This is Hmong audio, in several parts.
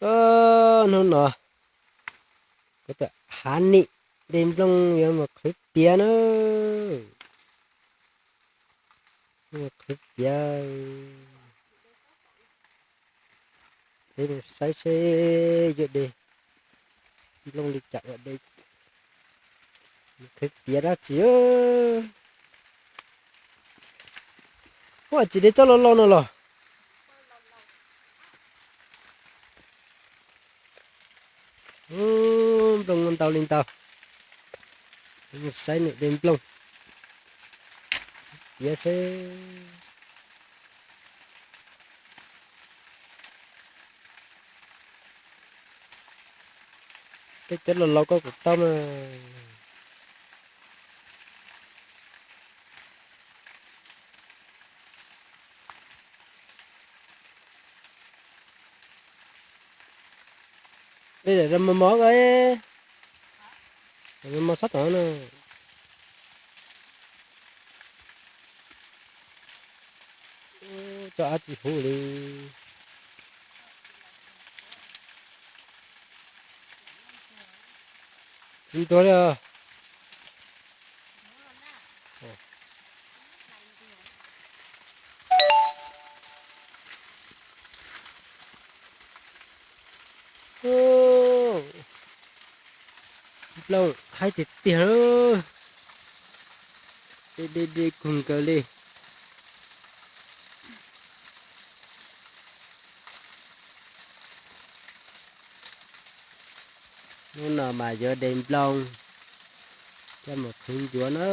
Hnub no kuv tam hav nim de nplooj yuav mus qhwv piav na. Mus qhwv piav, peb mus saib seb yuav de nplooj li cas ua de, mus qhwv piav dab tsi. Ua tsis de tsob loj loj no los. Nplooj muaj ntau li ntau, mus saib nws de nplooj piav seb. Tej cov laus laus koj kuv tau mas. Ej, mos mos ko, mos mos sab tom no. Tso av tsis huv li. Tsis ntuag li os. Nplooj haib tiag tiag, de de de kug nkaws li. Hnub no mas yuav de nplooj coj mus qhwv ncuav na.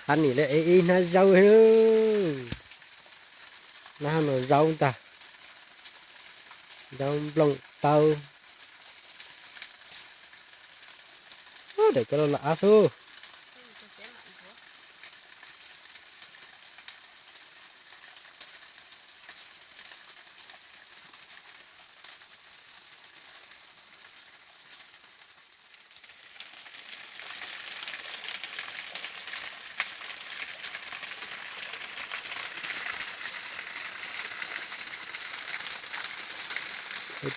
Hav nim lawv ev ib hnab zaub, hnab no zaub ntag, zaub nplooj taub. Daim cov los los av xwb.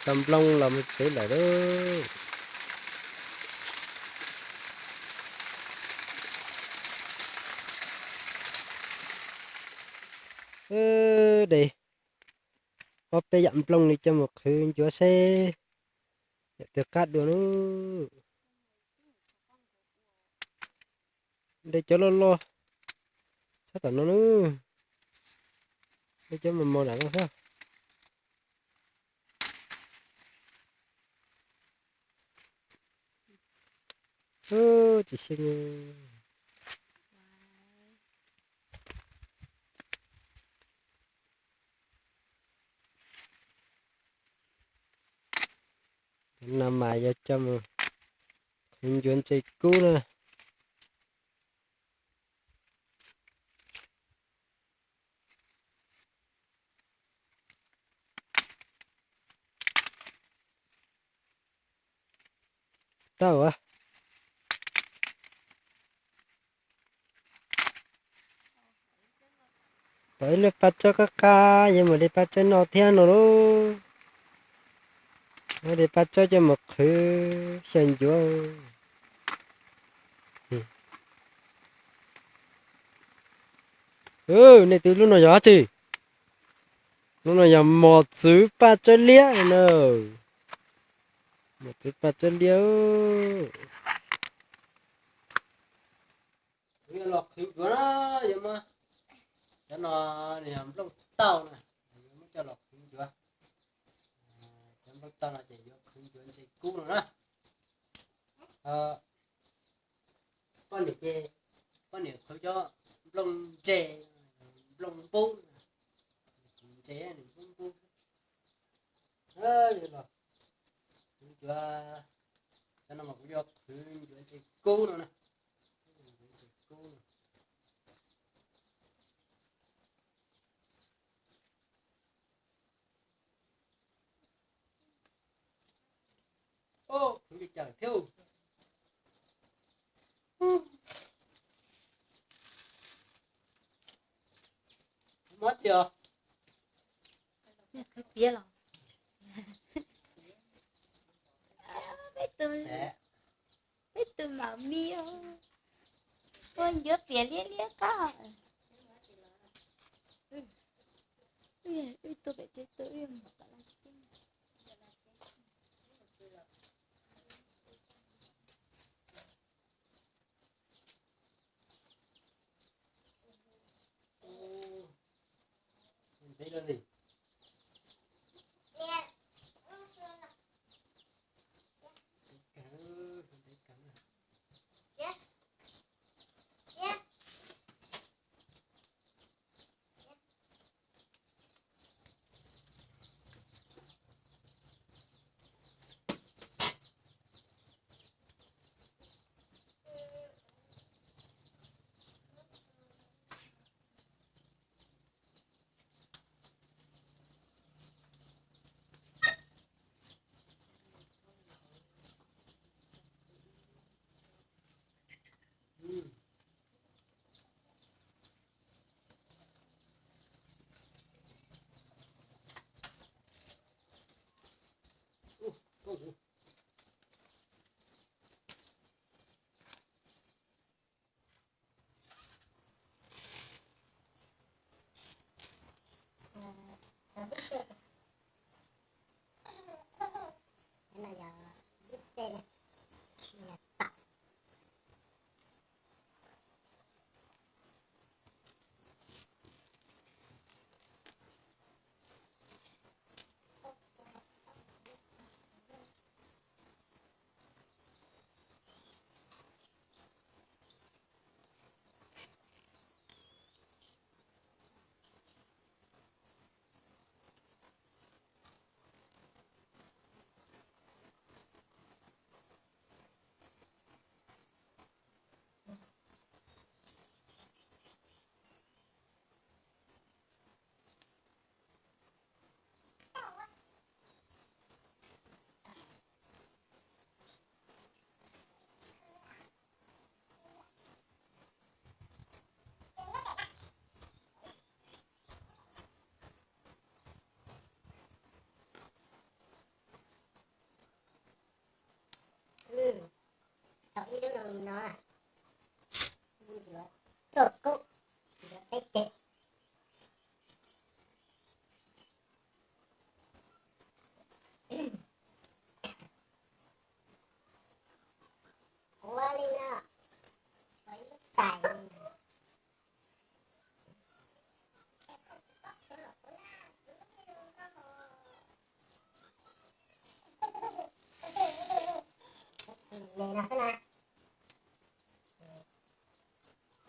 Tau nplooj los mus tsev lawm lauj. De ob peb yam nplooj li coj mus qhwv ncuav seb yam twg qab dua lauj. De cov loj loj sab tom no na, de cov mos mos nram no xwb. Tsis xyeej. No mas yog coj mus qhwv ncuav ntses kub na. Tau a. Pom ib lub paj tsawb qab qab, yuav mus de paj tsawb no thiab no lauj. Yuav de paj tsawb coj mus qhwv xyaw ncuav. Nej twb, lub no yog dab tsi? Lub no yog mos txwv paj tsawb liab na. Mos txwv paj tsawb liab. Kuv yuav los qhwv ncuav na, yuav muab cov no, nws yog nplooj tauj na, yuav muab coj los qhwv ncuav. Cov nplooj tauj no ces yuav qhwv ncuav ntses kub no na. Poj niam ces, poj niam qhwv cov nplooj ntses, nplooj npub, ntses nws npub npub. Yuav los qhwv ncuav, cov no mas kuv yuav qhwv ncuav ntses kub no na. Ntses kub no. Cawm thiab. Mob tsis os? Khawb piab los? Peb tus, peb tus mam mi, ua ncuav piam liab liab qab. Wb tuaj pem tsev tuaj, wb mus tom laj teb. Tau ib lub no li no, tuaj kub, peb ceg. Ua li no, ua ib lub tais. Li no xwb na.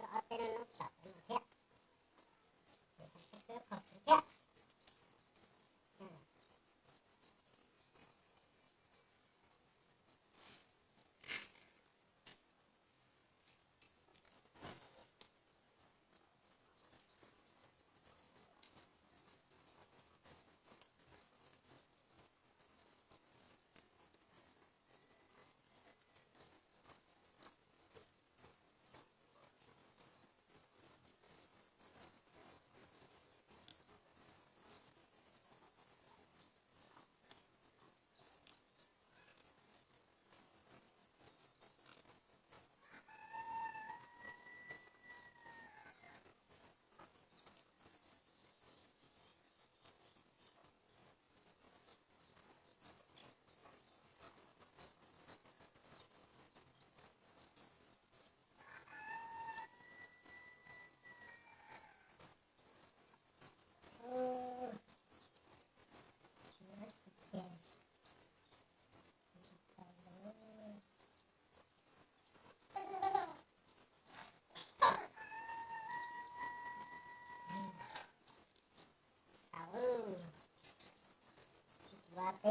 Ob peb lub no tom no thiab.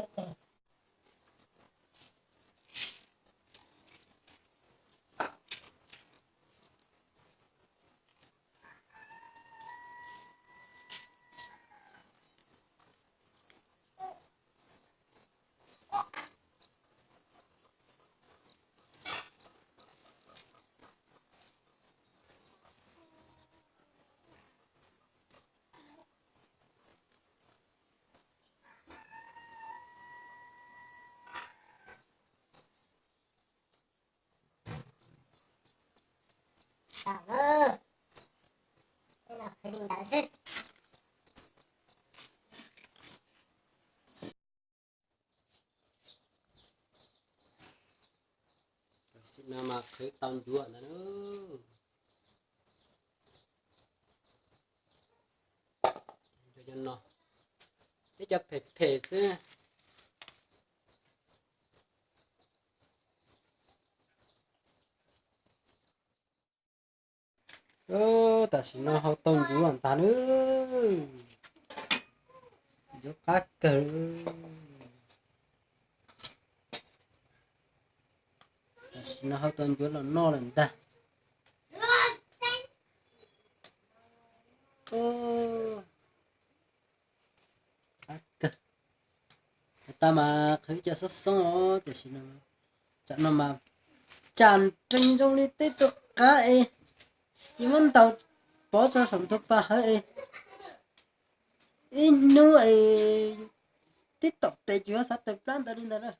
Thiab. Qhwv li ntawd xwb. Tam sim no mas qhwv tau ncuav ntawd. Cov no, ib co phem phem xwb. Tam sim no hau tau ncuav ntag nawb. Ncuav qab kawg. Tam sim no hau tau ncuav los noj lawm ntag. Qab kawg. Has tas mas qhwv cov xoob xoob os, tiam sis no, tsam no mas tsam nrees zoo li tej tus qav es, yus muab ntaus pov tso saum ntug pas hawv es, ib hnub es tib tom tes yus yuav xav tawm plab ntawd li ntawd na.